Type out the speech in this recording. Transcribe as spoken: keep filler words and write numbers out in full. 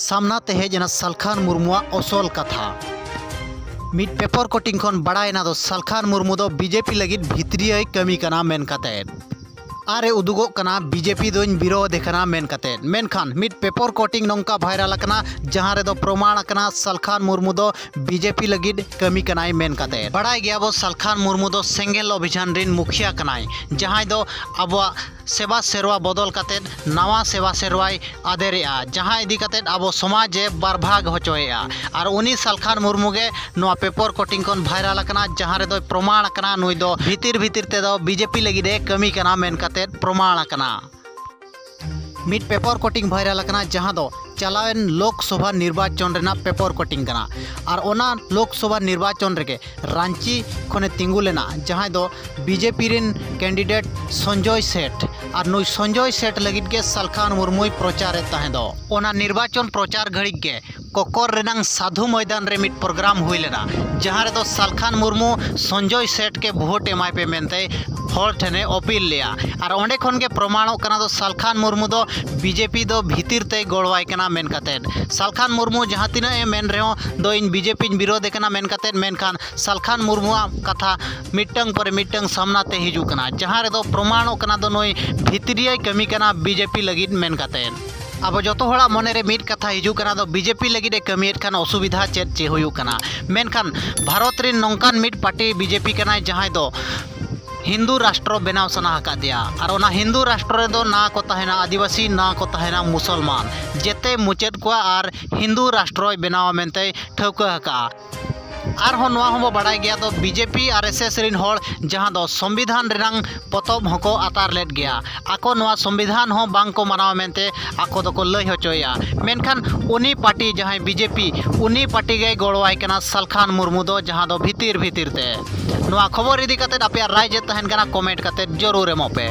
ᱥᱟᱢᱱᱟ ᱛᱮ ᱦᱮᱡ ᱮᱱᱟ ᱥᱟᱞᱠᱷᱟᱱ ᱢᱩᱨᱢᱩᱣᱟᱜ ᱚᱥᱚᱞ ᱠᱟᱛᱷᱟ᱾ ᱢᱤᱫ ᱯᱮᱯᱚᱨ ᱠᱚᱴᱤᱝ ᱠᱷᱚᱱ ᱵᱟᱲᱟᱭ ᱮᱱᱟ ᱫᱚ ᱥᱟᱞᱠᱷᱟᱱ ᱢᱩᱨᱢᱩ ᱫᱚ ᱵᱤᱡᱮᱯᱤ ᱞᱟᱹᱜᱤᱫ ᱵᱷᱤᱛᱨᱤᱭᱟᱹᱭ ᱠᱟᱹᱢᱤ ᱠᱟᱱᱟ ᱢᱮᱱ ᱠᱟᱛᱮ᱾ ᱟᱨ ᱮ ᱩᱫᱩᱜᱚᱜ ᱠᱟᱱᱟ ᱵᱤᱡᱮᱯᱤ ᱫᱚᱧ ᱵᱤᱨᱳᱫᱷ ᱮ ᱠᱟᱱᱟ ᱢᱮᱱ ᱠᱟᱛᱮ᱾ ᱢᱮᱱᱠᱷᱟᱱ ᱢᱤᱫ ᱯᱮᱯᱚᱨ ᱠᱚᱴᱤᱝ ᱱᱚᱝᱠᱟ ᱵᱷᱟᱭᱨᱟᱞ ᱟᱠᱟᱱᱟ, ᱡᱟᱦᱟᱸ ᱨᱮᱫᱚ ᱯᱨᱚᱢᱟᱬ ᱟᱠᱟᱱᱟ ᱥᱟᱞᱠᱷᱟᱱ ᱢᱩᱨᱢᱩ ᱫᱚ ᱵᱤᱡᱮᱯᱤ ᱞᱟᱹᱜᱤᱫ ᱠᱟᱹᱢᱤ ᱠᱟᱱᱟᱭ ᱢᱮᱱ ᱠᱟᱛᱮ᱾ ᱵᱟᱲᱟᱭ ᱜᱮᱭᱟᱵᱚ ᱥᱟᱞᱠᱷᱟᱱ ᱢᱩᱨᱢᱩ ᱫᱚ ᱥᱮᱸᱜᱮᱞ ᱚᱵᱷᱤᱡᱟᱱ ᱨᱤᱱ ᱢᱩᱠᱷᱤᱭᱟ ᱠᱟᱱᱟᱭ, ᱡᱟᱦᱟᱸᱭ ᱫᱚ ᱟᱵᱚᱣᱟᱜ ᱥᱮᱵᱟ ᱥᱮᱨᱣᱟ ᱵᱚᱫᱚᱞ ᱠᱟᱛᱮ ᱱᱟᱣᱟ ᱥᱮᱵᱟ ᱥᱮᱨᱣᱟᱭ ᱟᱫᱮᱨᱮᱜᱼᱟ, ᱡᱟᱦᱟᱸ ᱤᱫᱤ ᱠᱟᱛᱮ ᱟᱵᱚ ᱥᱚᱢᱟᱡᱽ ᱮ ᱵᱟᱨ ᱵᱷᱟᱜᱽ ᱦᱚᱪᱚᱭᱮᱜᱼᱟ᱾ ᱟᱨ ᱩᱱᱤ ᱥᱟᱞᱠᱷᱟᱱ ᱢᱩᱨᱢᱩ ᱜᱮ ᱱᱚᱣᱟ ᱯᱮᱯᱚᱨ ᱠᱚᱴᱤᱝ ᱠᱷᱚᱱ ᱵᱷᱟᱭᱨᱟᱞ ᱟᱠᱟᱱᱟ, ᱡᱟᱦᱟᱸ ᱨᱮᱫᱚᱭ ᱯᱨᱚᱢᱟᱬ ᱟᱠᱟᱱᱟ ᱱᱩᱭ ᱫᱚ ᱵᱷᱤᱛᱤᱨ ᱵᱷᱤᱛᱤᱨ ᱛᱮᱫᱚ ᱵᱤᱡᱮᱯᱤ ᱞᱟᱹᱜᱤᱫ ᱮ ᱠᱟᱹᱢᱤ ᱠᱟᱱᱟ ᱢᱮᱱ ᱠᱟᱛᱮ ᱯᱨᱚᱢᱟᱬ ᱟᱠᱟᱱᱟ᱾ ᱢᱤᱫ ᱯᱮᱯᱚᱨ ᱠᱚᱴᱤᱝ ᱵᱷᱟᱭᱨᱟᱞ ᱟᱠᱟᱱᱟ, ᱡᱟᱦᱟᱸ ᱫᱚ ᱪᱟᱞᱟᱣᱮᱱ ᱞᱳᱠᱥᱚᱵᱷᱟ ᱱᱤᱨᱵᱟᱪᱚᱱ ᱨᱮᱱᱟᱜ ᱯᱮᱯᱚᱨ ᱠᱚᱴᱤᱝ ᱠᱟᱱᱟ᱾ ᱟᱨ ᱚᱱᱟ ᱞᱳᱠᱥᱚᱵᱷᱟ ᱱᱤᱨᱵᱟᱪᱚᱱ ᱨᱮᱜᱮ ᱨᱟᱸᱪᱤ ᱠᱷᱚᱱᱮ ᱛᱤᱸᱜᱩ ᱞᱮᱱᱟ, ᱡᱟᱦᱟᱸᱭ ᱫᱚ ᱵᱤᱡᱮᱯᱤ ᱨᱮᱱ ᱠᱮᱱᱰᱤᱰᱮᱴ ᱥᱚᱧᱡᱚᱭ ᱥᱮᱴ᱾ ᱟᱨ ᱱᱩᱭ ᱥᱚᱧᱡᱚᱭ ᱥᱮᱴ ᱞᱟᱹᱜᱤᱫ ᱜᱮ ᱥᱟᱞᱠᱷᱟᱱ ᱢᱩᱨᱢᱩᱭ ᱯᱨᱚᱪᱟᱨᱮᱫ ᱛᱟᱦᱮᱸ ᱫᱚ᱾ ᱚᱱᱟ ᱱᱤᱨᱵᱟᱪᱚᱱ ᱯᱨᱚᱪᱟᱨ ᱜᱷᱟᱹᱲᱤᱡ ᱜᱮ ᱠᱚᱠᱚᱨ ᱨᱮᱱᱟᱝ ᱥᱟᱫᱷᱩ ᱢᱚᱭᱫᱟᱱ ᱨᱮ ᱢᱤᱫ ᱯᱨᱳᱜᱨᱟᱢ ᱦᱩᱭ ᱞᱮᱱᱟ, ᱡᱟᱦᱟᱸ ᱨᱮᱫᱚ ᱥᱟᱞᱠᱷᱟᱱ ᱢᱩᱨᱢᱩ ᱥᱚᱧᱡᱚᱭ ᱥᱮᱴ ᱜᱮ ᱵᱷᱳᱴ ᱮᱢᱟᱭ ᱯᱮ ᱢᱮᱱᱛᱮ ᱦᱚᱲ ᱴᱷᱮᱱᱮ ᱚᱯᱤᱞ ᱞᱮᱜᱼᱟ᱾ ᱟᱨ ᱚᱸᱰᱮ ᱠᱷᱚᱱ ᱜᱮ ᱯᱨᱚᱢᱟᱬᱚᱜ ᱠᱟᱱᱟ ᱫᱚ ᱥᱟᱞᱠᱷᱟᱱ ᱢᱩᱨᱢᱩ ᱫᱚ ᱵᱤᱡᱮᱯᱤ ᱫᱚ ᱵᱷᱤᱛᱤᱨ ᱛᱮᱭ ᱜᱚᱲᱚᱣᱟᱭ ᱠᱟᱱᱟ ᱢᱮᱱ ᱠᱟᱛᱮᱫ᱾ ᱥᱟᱞᱠᱷᱟᱱ ᱢᱩᱨᱢᱩ ᱡᱟᱦᱟᱸ ᱛᱤᱱᱟᱹᱜ ᱮ ᱢᱮᱱ ᱨᱮᱦᱚᱸ ᱫᱚ ᱤᱧ ᱵᱤᱡᱮᱯᱤᱧ ᱵᱤᱨᱳᱫᱷ ᱮ ᱠᱟᱱᱟ ᱢᱮᱱ ᱠᱟᱛᱮᱫ, ᱢᱮᱱᱠᱷᱟᱱ ᱥᱟᱞᱠᱷᱟᱱ ᱢᱩᱨᱢᱩᱣᱟᱜ ᱠᱟᱛᱷᱟ ᱢᱤᱫᱴᱟᱝ ᱯᱚᱨᱮ ᱢᱤᱫᱴᱟᱝ ᱥᱟᱢᱱᱟ ᱛᱮ ᱦᱤᱡᱩᱜ ᱠᱟᱱᱟ, ᱡᱟᱦᱟᱸ ᱨᱮᱫᱚ ᱯᱨᱚᱢᱟᱬᱚᱜ ᱠᱟᱱᱟ ᱫᱚ ᱱᱩᱭ ᱵᱷᱤᱛᱨᱤᱭᱟᱹᱭ ᱠᱟᱹᱢᱤ ᱠᱟᱱᱟ ᱵᱤᱡᱮᱯᱤ ᱞᱟᱹᱜᱤᱫ ᱢᱮᱱ ᱠᱟᱛᱮᱫ᱾ ᱟᱵᱚ ᱡᱚᱛᱚ ᱦᱚᱲᱟᱜ ᱢᱚᱱᱮ ᱨᱮ ᱢᱤᱫ ᱠᱟᱛᱷᱟ ᱦᱤᱡᱩᱜ ᱠᱟᱱᱟ ᱫᱚ ᱵᱤᱡᱮᱯᱤ ᱞᱟᱹᱜᱤᱫ ᱮ ᱠᱟᱹᱢᱤᱭᱮᱫ ᱠᱷᱟᱱ ᱚᱥᱩᱵᱤᱫᱷᱟ ᱪᱮᱫ ᱪᱮ ᱦᱩᱭᱩᱜ ᱠᱟᱱᱟ? ᱢᱮᱱᱠᱷᱟᱱ ᱵᱷᱟᱨᱚᱛ ᱨᱮᱱ ᱱᱚᱝᱠᱟᱱ ᱢᱤᱫ ᱯᱟᱨᱴᱤ ᱵᱤᱡᱮᱯᱤ ᱠᱟᱱᱟᱭ, ᱡᱟᱦᱟᱸᱭ ᱫᱚ ᱦᱤᱱᱫᱩ ᱨᱟᱥᱴᱨᱚ ᱵᱮᱱᱟᱣ ᱥᱟᱱᱟ ᱟᱠᱟᱫᱮᱭᱟ᱾ ᱟᱨ ᱚᱱᱟ ᱦᱤᱱᱫᱩ ᱨᱟᱥᱴᱨᱚ ᱨᱮᱫᱚ ᱱᱟ ᱠᱚ ᱛᱟᱦᱮᱱᱟ ᱟᱹᱫᱤᱵᱟᱹᱥᱤ, ᱱᱟ ᱠᱚ ᱛᱟᱦᱮᱱᱟ ᱢᱩᱥᱚᱞᱢᱟᱱ, ᱡᱮᱛᱮ ᱢᱩᱪᱟᱹᱫ ᱠᱚᱣᱟ ᱟᱨ ᱦᱤᱱᱫᱩ ᱨᱟᱥᱴᱨᱚᱭ ᱵᱮᱱᱟᱣᱟ ᱢᱮᱱᱛᱮᱭ ᱴᱷᱟᱹᱣᱠᱟᱹ ᱟᱠᱟᱫᱼᱟ᱾ ᱟᱨᱦᱚᱸ ᱱᱚᱣᱟ ᱦᱚᱸᱵᱚ ᱵᱟᱲᱟᱭ ᱜᱮᱭᱟ ᱫᱚ ᱵᱤᱡᱮᱯᱤ ᱟᱨ ᱮᱥ ᱮᱥ ᱨᱮᱱ ᱦᱚᱲ ᱡᱟᱦᱟᱸ ᱫᱚ ᱥᱚᱝᱵᱤᱫᱷᱟᱱ ᱨᱮᱱᱟᱝ ᱯᱚᱛᱚᱵ ᱦᱚᱸᱠᱚ ᱟᱛᱟᱨ ᱞᱮᱫ ᱜᱮᱭᱟ᱾ ᱟᱠᱚ ᱱᱚᱣᱟ ᱥᱚᱝᱵᱤᱫᱷᱟᱱ ᱦᱚᱸ ᱵᱟᱝ ᱠᱚ ᱢᱟᱱᱟᱣᱟ ᱢᱮᱱᱛᱮ ᱟᱠᱚ ᱫᱚᱠᱚ ᱞᱟᱹᱭ ᱦᱚᱪᱚᱭᱮᱫᱼᱟ᱾ ᱢᱮᱱᱠᱷᱟᱱ ᱩᱱᱤ ᱯᱟᱨᱴᱤ ᱡᱟᱦᱟᱸᱭ ᱵᱤᱡᱮᱯᱤ, ᱩᱱᱤ ᱯᱟᱨᱴᱤ ᱜᱮᱭ ᱜᱚᱲᱚᱣᱟᱭ ᱠᱟᱱᱟ ᱥᱟᱞᱠᱷᱟᱱ ᱢᱩᱨᱢᱩ ᱫᱚ, ᱡᱟᱦᱟᱸ ᱫᱚ ᱵᱷᱤᱛᱤᱨ ᱵᱷᱤᱛᱤᱨ ᱛᱮ᱾ ᱱᱚᱣᱟ ᱠᱷᱚᱵᱚᱨ ᱤᱫᱤ ᱠᱟᱛᱮᱫ ᱟᱯᱮᱭᱟᱜ ᱨᱟᱭ ᱪᱮᱫ ᱛᱟᱦᱮᱱ ᱠᱟᱱᱟ, ᱠᱚᱢᱮᱱᱴ ᱠᱟᱛᱮᱫ ᱡᱚᱨᱩᱨ ᱮᱢᱚᱜ ᱯᱮ᱾